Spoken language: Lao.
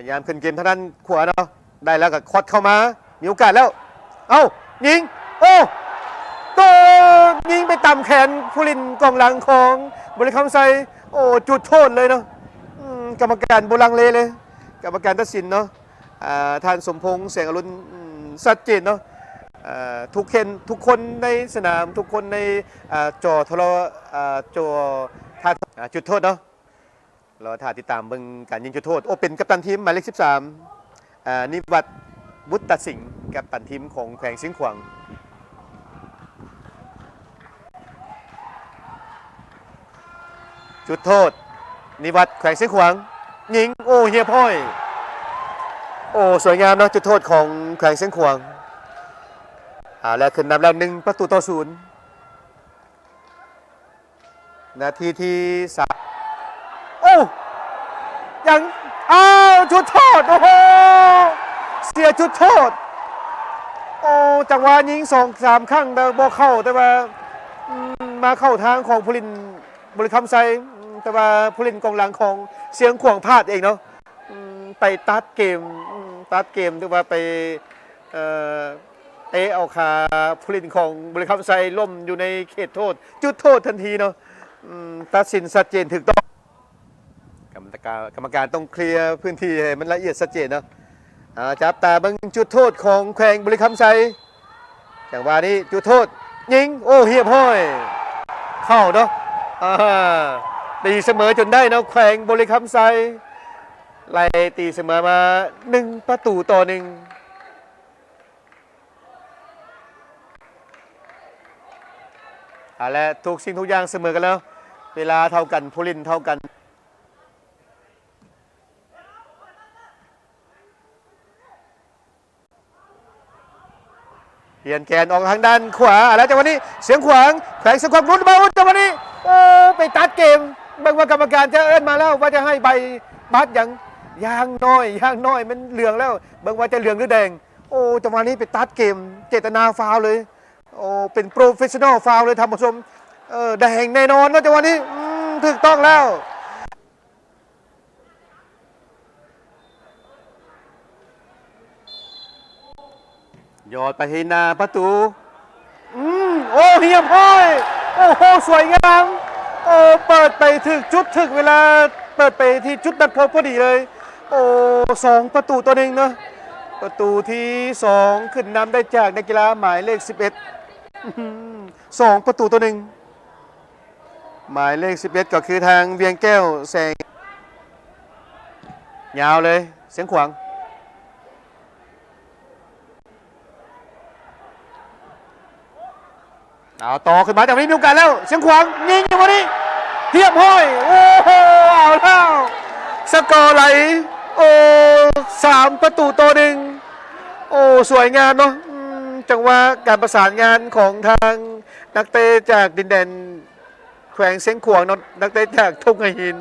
ພະຍາຍາມຂຶ້ນເກມທາງດ້ານຂວາເນາະ ໄດ້ແລ້ວກໍຄອດເຂົ້າມາ ມີໂອກາດແລ້ວ ເອົ້າ ຍິງ ໂອ້ ໂຕ ຍິງໄປຕຳແຂນຜູ້ຫຼິ້ນກອງຫຼັງຂອງບໍລິຄຳໄຊ ໂອ້ ຈຸດໂທດເລີຍເນາະ ອືມ ກຳມະການບໍ່ລັງເລເລີຍ ກຳມະການຕັດສິນເນາະ ອ່າ ທ່ານສົມພົງ ແສງອະລຸນ ອືມ ຊັດເຈນເນາະ ອ່າ ທຸກເຫັນ ທຸກຄົນໃນສະໜາມ ທຸກຄົນໃນ ອ່າ ຈໍໂທລະ ອ່າ ຈໍ ຖ້າ ອ່າ ຈຸດໂທດເນາະ ລໍຖ້າຕິດຕາມເບິ່ງການຍິງຈຸດໂທດ ໂອ້ ເປັນກັບຕັນທີມໝາຍເລກສິບສາມ ອ່າ ນິວັດ ບຸດຕະສິງ ກັບຕັນທີມຂອງແຂວງຊຽງຂວາງ ຈຸດໂທດ ນິວັດ ແຂວງຊຽງຂວາງ ຍິງ ໂອ້ ຮຽບຮ້ອຍ ໂອ້ ສວຍງາມເນາະ ຈຸດໂທດຂອງແຂວງຊຽງຂວາງ ເອົາແລ້ວ ຂຶ້ນນຳແລ້ວ ໜຶ່ງປະຕູຕໍ່ສູນ ນາທີທີສາມ ໂອ້ ຍັງ ອ້າວ ຈຸດໂທດ ໂອ້ໂຫ ເສຍຈຸດໂທດ ໂອ້ ຈັງຫວະຍິງສອງສາມຄັ້ງ ແຕ່ບໍ່ເຂົ້າ ແຕ່ວ່າ ອືມ ມາເຂົ້າທາງຂອງຜູ້ຫຼິ້ນບໍລິຄຳໄຊ ອືມ ແຕ່ວ່າຜູ້ຫຼິ້ນກອງຫຼັງຂອງຊຽງຂວາງພາດເອງເນາະ ອືມ ໄປຕັດເກມ ອືມ ຕັດເກມ ຫຼືວ່າໄປ ເອີ ເຕະເອົາຂາຜູ້ຫຼິ້ນຂອງບໍລິຄຳໄຊລົ້ມຢູ່ໃນເຂດໂທດ ຈຸດໂທດທັນທີເນາະ ອືມ ຕັດສິນຊັດເຈນຖືກຕ້ອງ ກຳມະການ ກຳມະການຕ້ອງເຄລຍພື້ນທີ່ໃຫ້ມັນລະອຽດຊັດເຈນເນາະ ເອົາ ຈັບຕາເບິ່ງຈຸດໂທດຂອງແຂວງບໍລິຄຳໄຊ ຈັງຫວະນີ້ຈຸດໂທດ ຍິງ ໂອ້ ຮຽບຮ້ອຍ ເຂົ້າເນາະ ອ່າ ຕີສະເໝີຈົນໄດ້ເນາະ ແຂວງບໍລິຄຳໄຊ ໄລ່ຕີສະເໝີມາ ໜຶ່ງປະຕູຕໍ່ໜຶ່ງ ເອົາແຫຼະ ທຸກສິ່ງທຸກຢ່າງສະເໝີກັນແລ້ວ ເວລາເທົ່າກັນ ຜູ້ຫຼິ້ນເທົ່າກັນ ປ່ຽນແກນອອກທາງດ້ານຂວາ ເອົາແລ້ວ ຈັງຫວະນີ້ ຊຽງຂວາງ ແຂວງຊຽງຂວາງ ຫຼຸດມາ ໂອ້ ຈັງຫວະນີ້ ໂອ້ ໄປຕັດເກມ ເບິ່ງວ່າກຳມະການຈະເອີ້ນມາແລ້ວ ວ່າຈະໃຫ້ໃບ ບັດຫຍັງ ຢ່າງໜ້ອຍ ຢ່າງໜ້ອຍແມ່ນເຫຼືອງແລ້ວ ເບິ່ງວ່າຈະເຫຼືອງ ຫຼື ແດງ ໂອ້ ຈັງຫວະນີ້ໄປຕັດເກມ ເຈດຕະນາຟາວເລີຍ ໂອ້ ເປັນໂປຣເຟສຊັນນໍຟາວເລີຍທ່ານຜູ້ຊົມ ເອີ ແດງແນ່ນອນເນາະ ຈັງຫວະນີ້ ອືມ ຖືກຕ້ອງແລ້ວ ຢອດໄປທີ່ໜ້າປະຕູ ອືມ ໂອ້ ຮຽບຮ້ອຍ ໂອ້ໂຫ ສວຍງາມ ໂອ້ ເປີດໄປຖືກຈຸດຖືກເວລາ ເປີດໄປທີ່ຈຸດນັດພົບພໍດີເລີຍ ໂອ້ ສອງປະຕູຕໍ່ໜຶ່ງເນາະ ປະຕູທີສອງ ຂຶ້ນນຳໄດ້ຈາກນັກກິລາໝາຍເລກສິບເອັດ ອືມ ສອງປະຕູຕໍ່ໜຶ່ງ ໝາຍເລກສິບເອັດ ກໍຄືທາງວຽງແກ້ວ ແສງ ຍາວເລີຍ ຊຽງຂວາງ ເອົາຕໍ່ຂຶ້ນມາ ຈັງຫວະນີ້ມີໂອກາດແລ້ວ ຊຽງຂວາງຍິງ ຈັງຫວະນີ້ ຮຽບຮ້ອຍ ໂອ້ໂຫ ເອົາແລ້ວ ສະກໍໄຫຼ ໂອ້ ສາມປະຕູຕໍ່ໜຶ່ງ ໂອ້ ສວຍງາມເນາະ ອືມ ຈັງຫວະການປະສານງານຂອງທາງນັກເຕະຈາກດິນແດນ ແຂວງຊຽງຂວາງເນາະ ນັກເຕະຈາກທົ່ງໄຫຫີນ